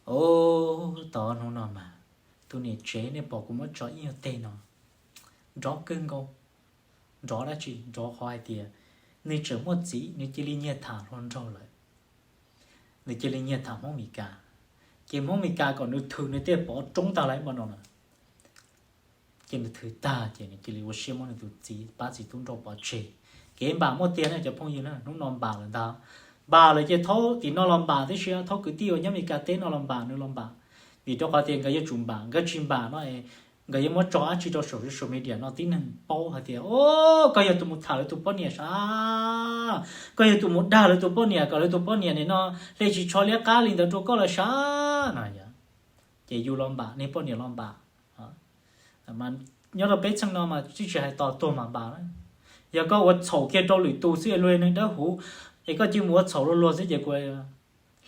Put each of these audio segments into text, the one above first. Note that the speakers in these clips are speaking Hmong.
Ov, tau hnub no mas tus niam tsev nej pom kuv muab tso ib nyuag teg no, nrov kawg nkaus. Nrov dab tsi? Nrov qhov hais tias nws tseem muaj txiv, nws cia li nyiag tham hluas nraug lawm. Nws cia li nyiag tham Hmoob Mes Kas, ces Hmoob Mes Kas kom nws thwm nws tej pov roob tag lawm no na. Ces nws thwm tag ces nws cia li ua siab muab nws tus txiv pab txiv tub nrauj pov tseg. Kev npam muaj tiag na cov phooj ywg na, hnub no npam lawm ntag. Npam lawm ces thaum tim no los npam tib si, thaum kwv tij uas nyob Mes Kas teb no los npam, nws los npam. Vim rau qhov tias nkawd yuav tsum npam, nkawd tsis npam no nkawd yuav muab tso dab tsi rau saum social media no tib neeg paub hais tias, o, koj yog tus mus tham lawv tus poj niam sav, koj yog tus mus dag lawv tus poj niam kom lawv tus poj niam nim no hle tsis tsho liab qab li ntawd rau koj lawm sav no. Ces yus los npam, nej poj niam los npam. Nyob rau peb txheej no mas tsis hais tos tuag mas npam na. Yog koj ua txhaum kiag rau lwm tus xwb luag neeg dawb huv, es koj cia mus ua txhaum luag luag xwb ces kuv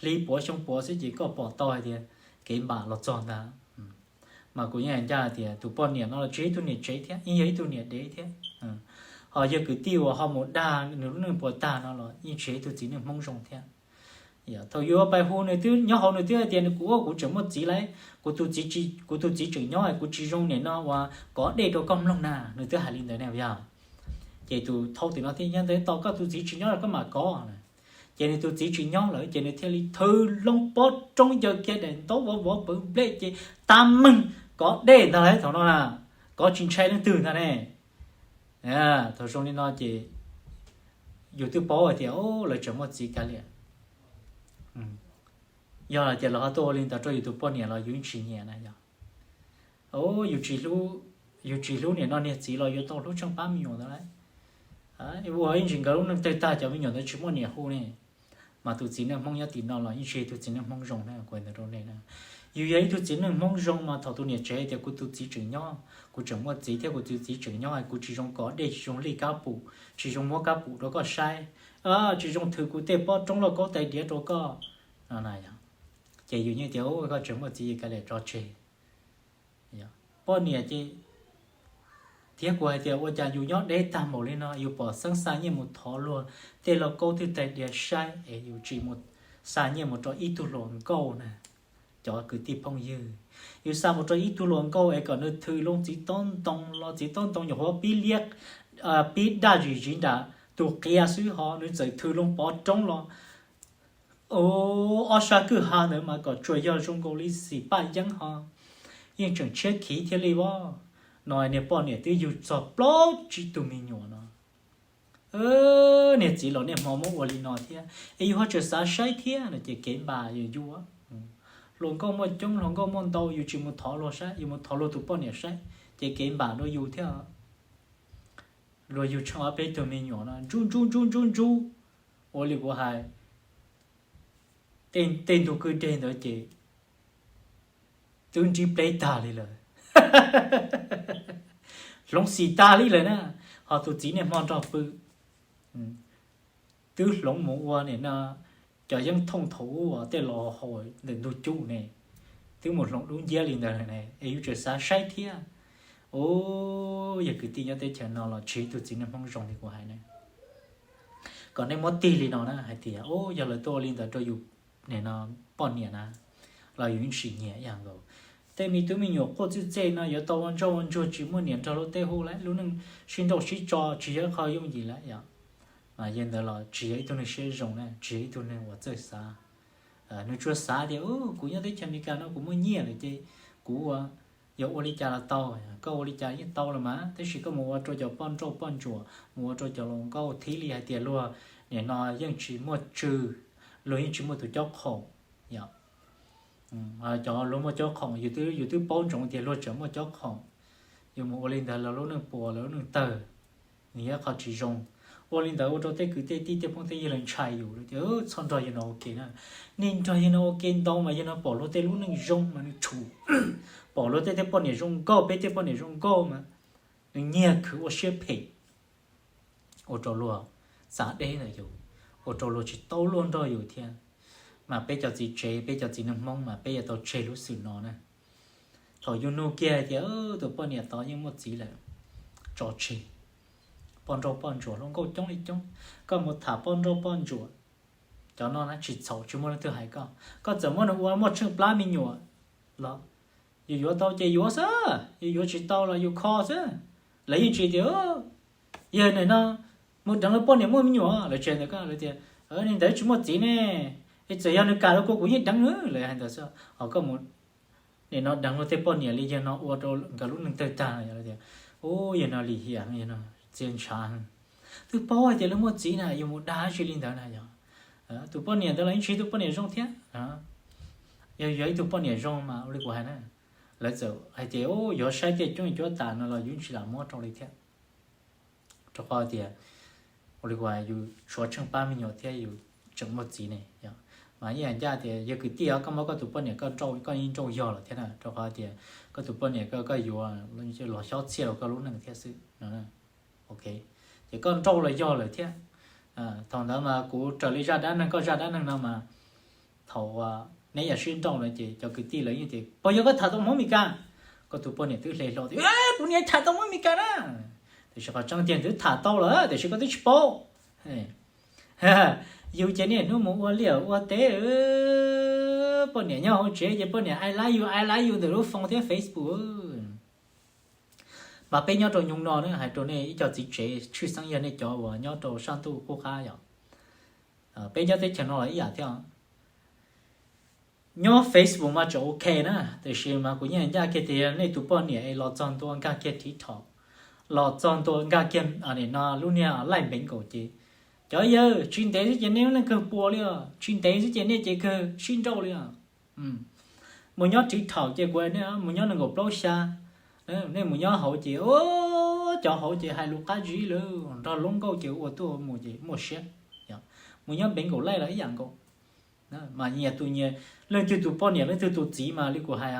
hli puav xyoo puav xwb ces koj pom tau hais tias kev npam los txog ntag. Mas kuv yeej hais ncaj hais tias tus poj niam no los tsis yog ib tug niam tsev thiab, yeej yog ib tug niam dev thiab. Ho yog kwv tij uas ho mus dag nws lub neej puas tag no los yeej tsis yog ib tug txiv neej Hmoob zoo thiab. Thaum yus pais hu nws twb nyob hauv nws twb hais tias kuv, kuv tseem muaj txiv lawm, kuv tus txiv tseem nyob, kuv tsis zoo nim no uas kov dej rau koj mloog na, nws twb hais li ntawd ne yog. Ces tus thaum twg no thiaj nyob ntawd tos koj tus txiv tsis nyob los koj mam kov. Ces nws tus txiv tsis nyob lawm ces nws thiaj li thwm loo pov roob ncaws kiag daim ntaub vov vov pawv nplej ces tab meeg kov dej ntag lauj thaum no na, kov tsis ntshai leej twg ntag ne. Thaum zoo li no ces yus twb paub hais tias lawv tseem muaj txiv kav liam. Yog los ces lawv ho tuaj ua li ntawd rau yus tus poj niam los yus yeej tsis nyiam na yog. Yus tsis hlub, yus tsis hlub nim no niag txiv los yuav tau hlub tsheej pab me nyuam ntawd lauj. Ua ib ntsis nkawd lub neej tawg tag cov me nyuam ntawd tsis muaj niam hu ne. Mas tus txiv neej Hmoob nyob tim no los yeej tsis yog tus txiv neej Hmoob zoo na, kuv hais ntawd rau nej na. Yus yog ib tug txiv neej Hmoob zoo mas thaum tus niam tsev hais tias kuv tus txiv tseem nyob, kuv tseem muaj txiv thiab kuv tus txiv tseem nyob, kuv tsis zoo kov dej, tsis zoo lij kab pum, tsis zoo muab kab pum rau koj saib, tsis zoo thwm kuv tej pob roob lauj kaub tais diav rau koj. Ces yus yeej tias koj tseem muaj txiv yus kav liam tso tseg. Poj niam ces thiab kuv hais tias ua cas yus nyob deb tag npaum li no yus pom xeeb xa nyiaj mus thov luag tej lauj kaub twg tais diav saib es yus tsis mus xa nyiaj mus rau ib tug hluas nkauj na. Cov kwv tij phooj ywg, yus xa mus rau ib tug hluas nkauj es kom nws thwm loo txiv tob ntoo los txiv tob ntoo nyuam qhuav pib liab, pib daj zim ziv nram tus qias xwb ho nws txawm thwm loo pov roob los ob sab kwj ha ntawd mas kom tsuas yog zoo nkaus li xim paj yeeb ho yeej tseem tshiab khiv thiaj li os. No niag poj niam twb yug txog plaub tsib tug me nyuam no. Niag txiv los niaj hmo muab ua li no thiab es yus ho tseem xav saib thiab no ces kev npam yus yus. Hluas nkauj muaj coob hluas nkauj muaj ntau yus tsis mus thov luag saib, yus mus thov luag tus poj niam saib ces kev npam rau yus thiab. Luag yug tsheej ob peb tug me nyuam no ntsub ntsub ntsub ntsub ntsub, ua li kuv hais, tej ntug kwj deg ntawd ces twb ntsib pleb tag li lawm, hloov xim tag li lawm na. Ho tus txiv niaj hmo nrog pw, twb hloov mus ua nim no cov yeeb thooj thaum ub uas tej los haus ntawm ntug cub ne, twb mus hloov dub nciab li ntawd lawm ne es yus tseem xav saib thiab. Yog kwv tij nyob teb chaws no los tsis yog ib tug txiv neej Hmoob zoo li kuv hais na. Kom nej muab tig li no na hais tias yog lawv tuaj ua li ntawd rau yus nim no poj niam na los yus yeej tsis nyiam ib yam nkaus. Tej me tub me nyuam quaj txij txej no yuav tau ua ntsoj ua ntsuag tsis muaj niam nrog luag tej hu lawm, lub neej sib nrauj sib tso tsis yog qhov yooj yim lawm yom. Mas yog ntawd los tsis yog ib tug neeg siab zoo na, tsis yog ib tug neeg uas txawj xav. Nws tsuas xav tias kuv nyob teb chaws Amelikas no kuv muaj nyiaj lawm ces kuv ua, yog ua li cas los tau, koj ua li cas yeej tau los mas, tab sis koj mus ua rau cov poj nrauj poj ntsuam, mus ua rau cov hluas nkauj thib li hais tias luag nim no yeej tsis muaj tswv, luag yeej tsis muaj tus cob qhoom. Cov luag muaj cob qhoom yus twb paub ntsoov tias luag tseem muaj cob qhoom, yus mus ua li ntawd lawv lub neej puas lawv lub neej tawg, nws yog qhov tsis zoo. Ua li ntawd ua rau tej kwv tej tij tej phooj tej ywg lawv ntshai yus tias txhob nrog yawg no ua ke na. Nej nrog yawg no ua ke ntau mas yawg no pom luag tej lub neej zoo mas nws tshum, pom luag tej tej poj niam zoo nkauj, peb tej poj niam zoo nkauj mas nws nyiag khwv ua siab phem, ua rau luag txav deb ntawm yus, ua rau luag tsis tau luag nrog yus thiab. Mas peb cov txiv tsev, peb cov txiv neej Hmoob mas peb yuav tau tseg lub xwm no na. Thaum yus nug kiag hais tias tus poj niam tod yeej muaj txiv lawm, tso tseg. Poj nrauj poj ntsuam hluas nkauj coob li coob, koj mus tham poj nrauj poj ntsuam Cov no na tsis txhaum, tsis muaj leej twg hais koj. Koj txawm muab nws ua muaj tsheej plab me nyuam los yus yuav tau ces yuav xwb, yus yuav tsis tau los yus kho xwb. Lawv yeej tsis tias yog nim no mus deev lawv poj niam muaj me nyuam, lawv tsis hais ntawd, koj lawv tias nim ntawd tsis muaj txiv ne, es txawm yog nws kam los kuv yeej deev nws, lawv hais ntawd xwb. Ho koj mus nim no deev luag tej poj niam li yawg no ua rau nkawd lub neej tawg tag, yawg no lim hiam, yawg no txia ntshav. Twb paub hais tias lawv muaj txiv na, yus mus dag tsis li ntawd na yog. Tus poj niam ntawd los yeej tsis yog tus poj niam zoo thiab. Yog yog ib tug poj niam zoo mas ua li kuv hais na, lawv txawm hais tias yuav saib tej coob cuab tas no los yus tsis lam muab rau li thiab. Rau qhov tias ua li kuv hais, yus tshuav tsheej plab me nyuam thiab yus tseem muaj txiv ne. Mas yeej ncaj tias yog kwv tij os, koj muab koj tus poj niam koj nrauj, koj yeej nrauj yog lawm thiab na, rau qhov tias koj tus poj niam koj, koj yuav los xyob txhiaj rau koj lub neej thiab xwb no. Ok, ces koj nrauj los yog lawm thiab. Thaum ntawd mas kuv raws li zaj dab neeg, koj zaj dab neeg no mas thaum neb yam sib nrauj lawm ces cov kwv tij lawv yeej tias puas yog koj tham tau Hmoob Mes Kas? Koj tus poj niam twb hle hlo tias kuv niam tham tau Hmoob Mes Kas na. Tiam sis qhov tseeb tiag nws twb tham tau lawm tiam sis koj twb tsis paub. Yus ces niaj hnub mus ua liaj ua teb, poj niam nyob hauv tsev ces poj niam I love you, I love you ntawm lub phone thiab Facebook. Mas peb nyob rau nyoog no na, hais rau nej ib co txiv tsev tshwj xeeb yog nej cov uas nyob rau sab ntuj qub qab yom. Peb nyob teb chaws no los ib yam thiab. Nyob Facebook mas tseem ok na, tiam sis mas kuv yeej ncaj kiag tias yog nej tus poj niam es los txog ntua nkag kiag TikTok, los txog ntua nkag kiag nim no lub niag laij npeev nkaus ces, cov yawg, tsis ntev xwb ces nej lub neej kawg puas li os, tsis ntev xwb ces nej ces kawg sib nrauj li os. Mus nyob TikTok ces kuv, nej mus nyob nees nkaum plaub xya, nej mus nyob hauv ces cov hauv ces hais lus qab zib lawm, nrog lub nkauj ces ua tuaj mus ces muaj siab. Mus nyob npeev nkaus laij los ib yam nkaus. Mas nyias tus nyias, leej twg tus poj niam leej twg tus txiv mas li kuv hais,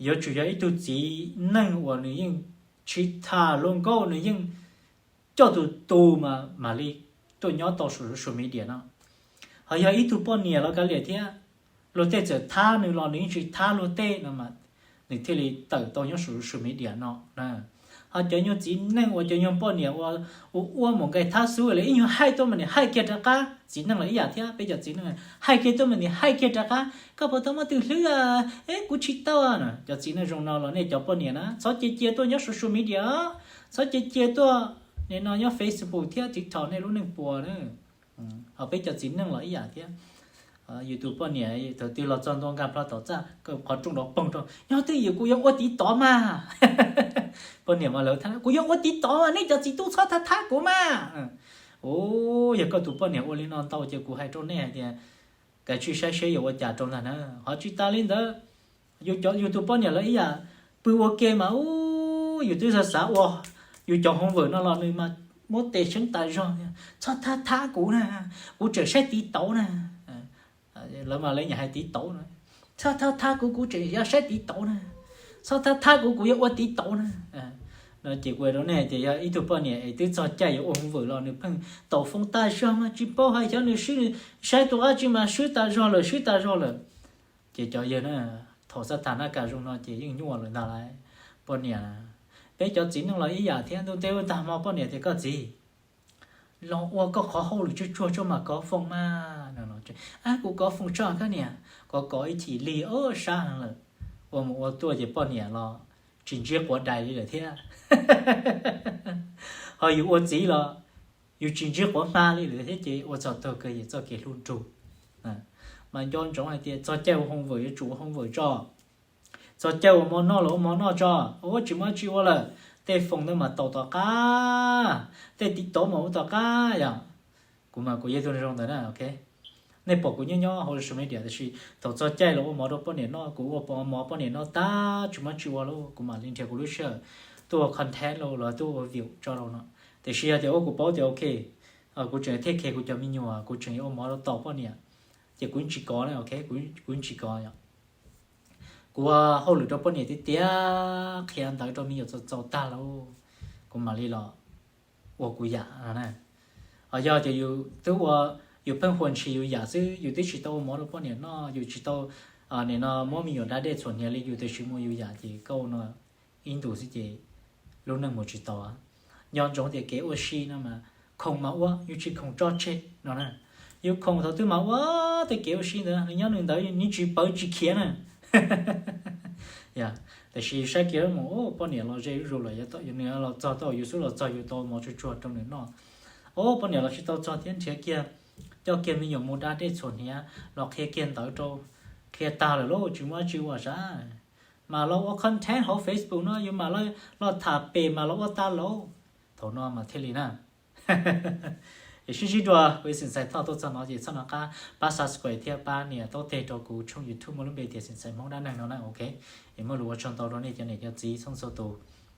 yuav tsum yog ib tug txiv neej uas nws yeej tsis tham luag nkauj, nws yeej coj tus tus mas mam li tuaj nyob tau social media no. Ho yog ib tug poj niam los kav liam thiab, luag tej txawm thab nws los nws yeej tsis thab luag tej no mas nws thiaj li tawm tau nyob social media no. Ho cov nyuag txiv neej uas cov nyuag poj niam ua, ua ua mus nqes thab xub li ib nyuag haij tuaj mas nws haij kiag rov qab, txiv neej los ib yam thiab, peb cov txiv neej haij kiag tuaj mas nws haij kiag rov qab, koj puas tau muaj tus hlwb? Kuv tsis tau. Cov txiv neej zoo no los nej cov poj niam na txhob cia cia tuaj nyob social media, txhob cia cia tuaj nim no nyob Facebook thiab TikTok, nej lub neej puas na. Ho peb cov txiv neej los ib yam thiab. Yus tus poj niam thaum twg los txog ntua nkag plho tom txaj, qhov rooj nrov poog rau, nyob twj ywm kuv yuav ua tiv tov mas. Poj niam mas lawv thab, kuv yuav ua tiv tov mas, nej cov txiv tub txhob thab thab kuv mas. Yog koj tus poj niam ua li no ntau ces kuv hais rau nej hais tias kav tsij saib seb yuav ua cas rau ntag na. Ho tsis tas li ntawd, yus tus poj niam lawv ib yam, pw ua ke mas yus twb xav xav ua yus cov homework no los nws mas muab tes xeeb tas zog, txhob thab thab kuv na, kuv tseem saib tiv tauv na. Lawv mas lawv nyiam hais tiv tauv na, txhob thab thab kuv, kuv tseem yog saib tiv tauv na, txhob thab thab kuv, kuv yuav ua tiv tauv na. No ces kuv hais rau nej tias yog ib tug poj niam es twb txog caij yuav ua homework los nws pheej taus foob tag zog mas tsis paub hais xyov nws swb, saib tus dab tsi mas swb tas zog lawm, swb tas zog lawm. Ces cov yawg na, thaum xav tham nab kas zoo no ces yeej nyuaj lawm ntag lauj. Poj niam, peb cov txiv neej los ib yam thiab, ntuj teb tag hmo poj niam tias koj txiv, los ua koj qhov hauj lwm tsuag tsuag tso mam kov foos mas. Kuv kov foos tso koj niam, kov kov ib chim lig ob sab heev lawm, ua mus ua tuaj ces poj niam los tsis ntsib quav dais li lawm thiab. Ho yus ua txiv los yus tsis ntsib quav hma li lawm thiab ces ua txog taug kawg yus txoj kev hlub nrug. Mas nco ntsoov hais tias txog caij ua homework yuav tsum ua homework tso, txog caij ua mov noj los ua mov noj tso, ua tsis muaj tsi ua lawm, tej foos ntawd mas tau tom qab, tej tiv tauv mas ua tom qab yom. Kuv mas kuv yog ib tug zoo ntawd na, ok. Nej pom kuv nyob nyob hauv social media tiam sis thaum txog caij los ua mov rau poj niam noj, kuv ua mov poj niam noj tag tsis muaj tsi ua lauj, kuv mam li nrhiav kuv lub sij hawm tuaj ua content los los tuaj ua view tso rau no. Tiam sis yog tias ua kuv paub tias ok, kuv tseem take care kuv cov me nyuam, kuv tseem yuav ua mov rau tom poj niam, ces kuv tsis kov na, ok, kuv tsis kov yom. Kuv ua hauj lwm rau poj niam tiag tiag, qhia ntawv rau me nyuam txaus txaus tag lauj, kuv mam li los ua kuv yam no na. Ho yog tias yus twb ua, yus pheej huas ntshis yus yam xwb, yus twb tsis tau ua mov rau poj niam noj, yus tsis tau nim no muab me nyuam da dej txhuam hniav li yus, tiam sis muaj yus yam ces koj ua no ib ntus xwb ces lub neej mus tsis tau. Nco ntsoov tias kev ua si no mas khoom mas ua, yus tsis khoom tso tseg no na. Yus khoom thaum twg mas ua tej kev ua si ntawd, nws nyob nws ntawd nws tsis pawv tsis khiav na. Tiam sis saib kiag mus, poj niam los ze zuj zus lawm, nws los txog tau, yus xub los txog yus tau mov tsuag tsuag rau nws noj. Ob, poj niam los tsis tau txog thiab, nrhiav kiag, coj kiag me nyuam mus da dej txhuam hniav los qhia kiag ntawv rau, qhia tag lawm lauj, tsis muaj dab tsi ua sav. Mas los ua content hauv Facebook no, yus mam los tham pem mas los ua tag lauj. Thaum no mas thiaj li na. Es sib ntsib dua, kuv yog Xeem Xais Thoj tuaj txog no ces txhob nco qab pab subscribe thiab pab nias taub teg rau kuv tshooj YouTube muaj lub npe tias Xeem Xais Hmoob Dab Neeg no na, ok. Es muaj lus ua tsaug ntau rau nej cov niam cov txiv txhua txhua tus.